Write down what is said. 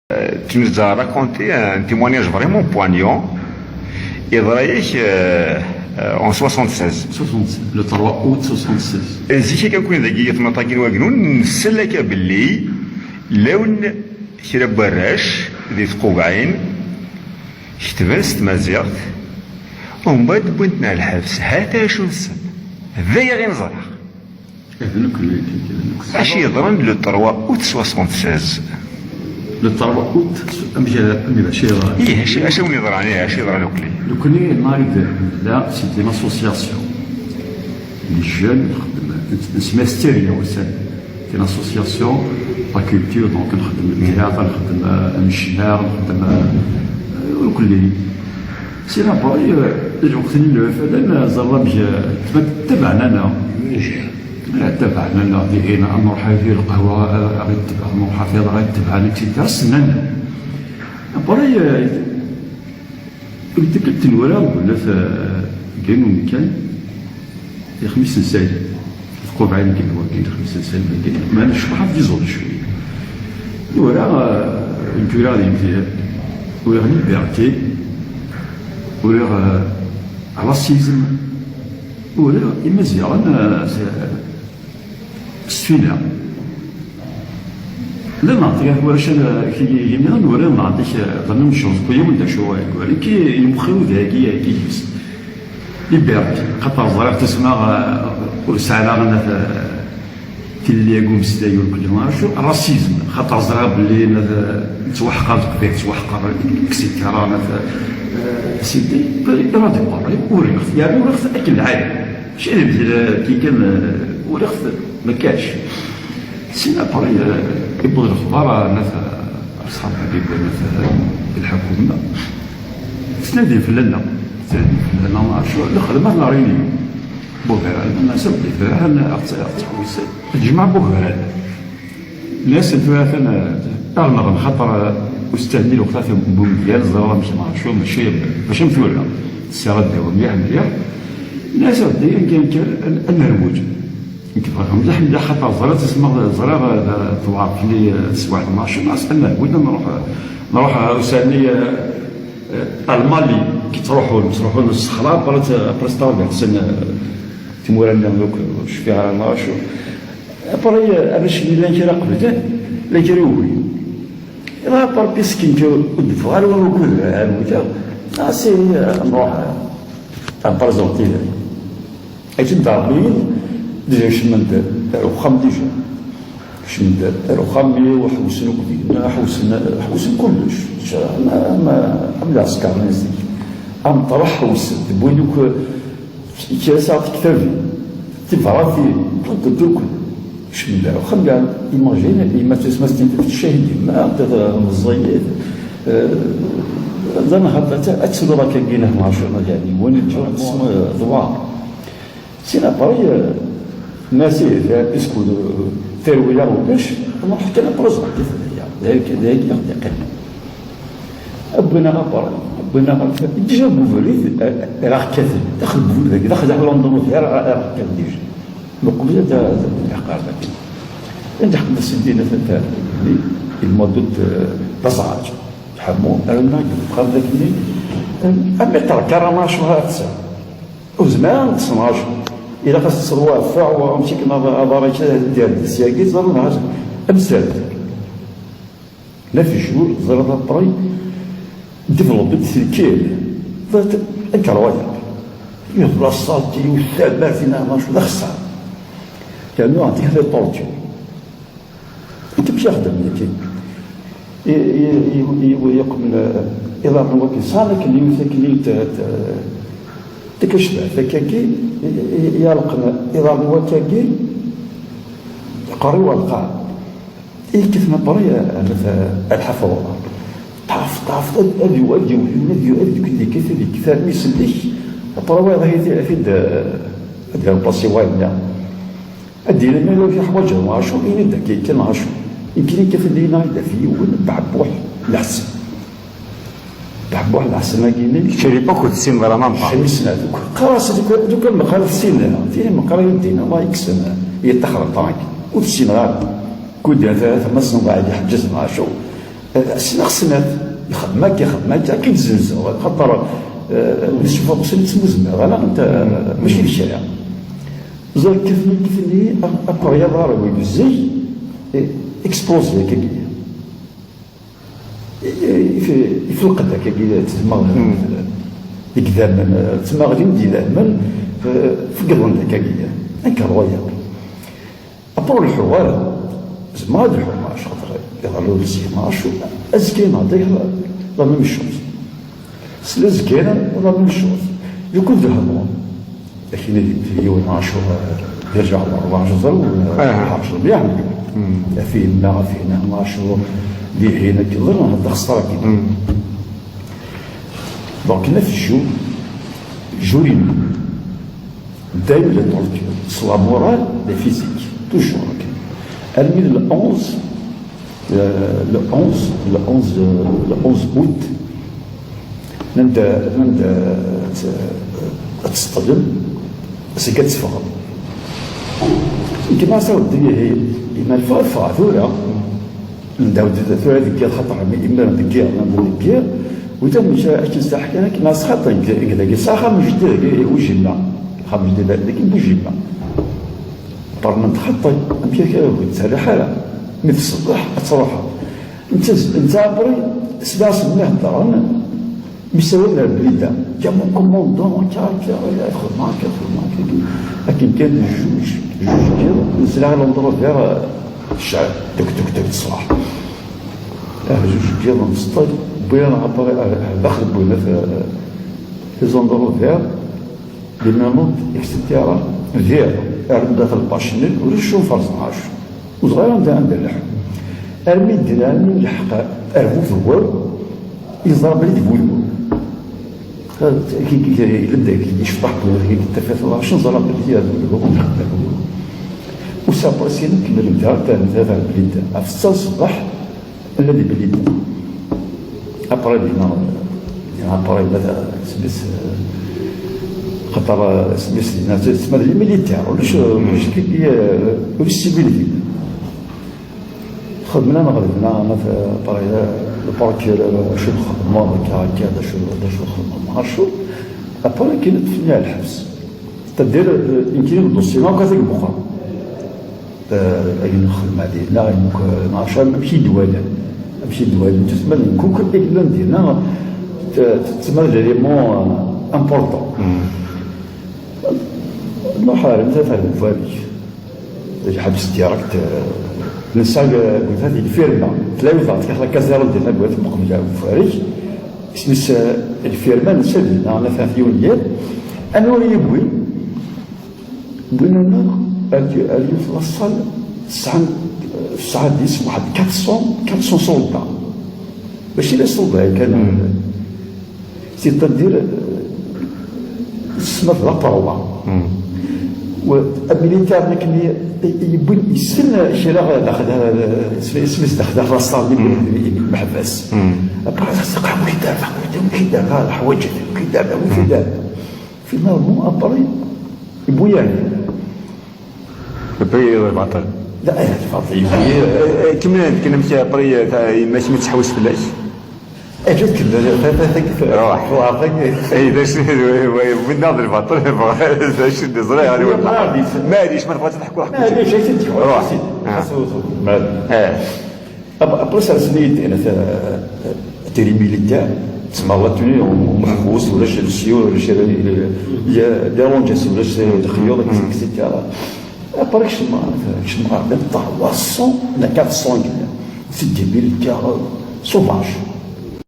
Tu nous as raconté un témoignage vraiment poignant. إضرايك en 76. 76, le 3 août 76. زيك كان كون ذاكي ثمنطاكين واقنون نسلك باللي لون كرا براش ذي ثقوبعين كتبان ستمازيغت ومن بعد بنتنا الحبس هاتا شو نسن هذايا غير نزرع. اش يضرن le 3 اوت 76؟ Le 3 اوت امشي ماشي. ايه, اش وين يضران؟ ايه, اش يضران وكلي؟ لو كوني نايد لا, c'était une association les jeunes, نسميها ستيريا وسام, c'est une association la culture, donc نخدم ال théâtre, نخدم الشعر, نخدم وكل c'est là. après الوقت اللي فلان زرا تبعنا انا تبعنا انا دينا نروح في القهوه غير تبع نروح في غير تبعنا et cetera سنانا. après قلت كنت نورا ولا في كاين مكان في خميس نساي تقول بعين كاين كاين خميس نساي ما نشرح في زول شويه نورا نكورا ديال ورا liberté ورا racisme ورا إمازيغن السفينة لا نعطيك واش كي نوري نعطيك ظن نشوف كل يوم دا شو كي يمخيو ذاكي كي liberté خاطر زرع تسمع ورسالة غنا تلي يقوم سلايو كل ما شو racisme خاطر زرع باللي توحقر تقبيل توحقر et cetera سيدي رادي برا وريخت يعني وريخت اكل العادي ماشي مثل كي كان وريخت ما كاش. sinon après يبغى الخبار ناس اصحاب حبيب ناس الحكومه تنادي فلنا تنادي فلنا شو الخدمه la réunion بوغرال الناس انا تجمع بوغرال الناس ثلاثة أغنى خاطر أستاذ الوقت في بومديال زرا مش شو ماشي ماشي مثولا السيارة داو مليح مليح الناس ودي كان النرويج كيف مليح مليح خاطر زرا تسمى زرا توعرف لي السواح 12 ناس النرويج نروح أستاذني المالي كي تروحوا للصحراء برا برا تمورا دوك فيها ما شو après باش لا كي قبل لا كي وي لا par parce que ودفع على كل سي نروح présenter اجي داربين déjà شمن وخام déjà شمن وخام وحوسن وكذا حوسن حوسن كلش ما ما ام العسكر نزيد ام طرح حوسن تبوينوك كاسة كتابي تفرافي دوك شمن وخام imagine ما تسمى الشهيد ما مزيد زعما هذا اتسلو راه كاين مع يعني وين تسمى ضوار. sinon après ناسي parce que ترويلا وكاش نروح حتى ن présenter ذاك ذاك يقل بغينا غبر بغينا غبر déjà بوفري راه كاثل داخل بوفري داخل لندن راه كاثل déjà قبل الحقار ذاك انت حق سيدي مثلا المدة تصعد حمو انا بقى ذاك متر كرامة شو هاتسا وزمان تصناش إلا خاص تصلوا فاع ومشي كنا ضاري ديال السياقي زرنا أمثال لا في jour زرنا après développé الكيل incroyable يضرب الصالتي والثمار فينا ما شو خسر كانوا عندك les tortures انت مش يخدم لك يقوم إذا هو كيصالك اللي اللي تكشف فكاكي يلقنا إذا هو كاكي قري والقاع إيه كيف نبري الحفظ طاف طاف أدي وأدي وأدي وأدي كل كيف كيف يسلك طرا هي في أدي باسي واين أدي لما لو في حوايج عاشو إيه دا كي كان عاشو يمكن كيف اللي نايدا في ون بعبوح الحسن بعبوح الحسن كيني شري با كنت سين vraiment pas. خمسنا خلاص دوك المقالة سين فين المقالة يدينا الله يكسن يتخرج طاك وتسين غير كود ثلاثة ما صنع يحجز مع شو سنة سنات يخدمك يخدمك كي تزنزو خاطر نشوف بصين تسمو انا انت ماشي في الشارع زر كيفني كيفني ابريا ضارب بزاف اكسبوزي كي يفلق هكا تما قدام تما غادي ندي من فقدون هكا انكرويابل ابرو الحوار زعما هاد الحوار خاطر يظلوا الزيما شو ازكينا ديك لا ميم شوز سلا زكينا لا ميم شوز يكون في الهضمة لكن يوم عاشور يرجع الله عشر حرش مليح فيه ما فينا عاشور اللي حين كيظل هذا خسارة كي دونك هنا في الجو جورين دايما لي تورتور سوا مورال لي فيزيك توجور ارمي ل 11 le 11 le 11 le 11 اوت نبدا تصطدم سي كتفهم يمكن ما الدنيا هي إما الفا ثورة نداو ثورة ديك خاطر إما ديك ديك وتا مش اش نستحق انا كنا سخط كذا ساخا من جديد وجهنا خا من جديد لكن بوجهنا طرنا نتخطي امشي تسالي حالة مثل الصباح تروح انت بري سبع سنين هضرنا مساوي البليده يا مون كوموندون كا كا خدمة كا خدمة لكن كان جوج جوج كيلو نزل على لوندرو الشعب تك تك تك الصباح جوج كيلو نسطل بويا داخل بويا في زوندرو لي مانوت اكسيتيرا فير رمضة الباشنل ولا شو فرزناش وصغير عندها عند اللحم ارمي الدراري الحق ارفو ثور يضرب لي تقول كي يبدا يشطح كي تفات شنو ضرب لي وسابرسي نكمل نتا تاع البليده في الساعة الصباح الذي بليده ابري دينا ابري سميت خاطر سميت تسمى لي ميليتير ولا شو كي ولا السيفيل خدمنا نغلبنا انا في بري الباركير شو خدمة هكا هكا شو شو خدمة ما شو ابري كي تفني على الحبس تدير يمكن الدوسي ما كاتك بخا اين الخدمة ديالنا ما ماشي دوالة ماشي دوالة تسمى كوك إكلان ديالنا تسمى ليليمون امبورطون نروح انت فاهم فارج الحبس ديريكت نسا قلت هذه الفيرما تلاوي ضغط كاخ كازيرون ديالنا قلت مقبل فارج اسمس الفيرما نسا ديالنا انا فيها يونير انا ولي يبوي بغينا اليوم في لاصال تسعة تسعة ديس واحد 400 400 سولدا ماشي لا سولدا كان سيتادير تسمى لا بروا والميليتير لكن يبون يسن شراء داخل سميت داخل لاصال المحبس ابري وين دار وين دار حوايج وين دار وين دار فينالمون ابري يبوي يعني ابري البطل لا البطل كمل كنا مشي ابري ماشي ما تحوس فلاش اجت روح اي باش وين ناض البطل باش نزرع يعني معليش ما تبغى تضحك روح معليش روح ابري سنيت انا تيري ميليتير تسمى لا توني محبوس ولا شي ولا شي ديرونجاس ولا شي خيوط اكسيتيرا ابري كشما كشما 300 ولا 400 سي دي ميليتير سوفاج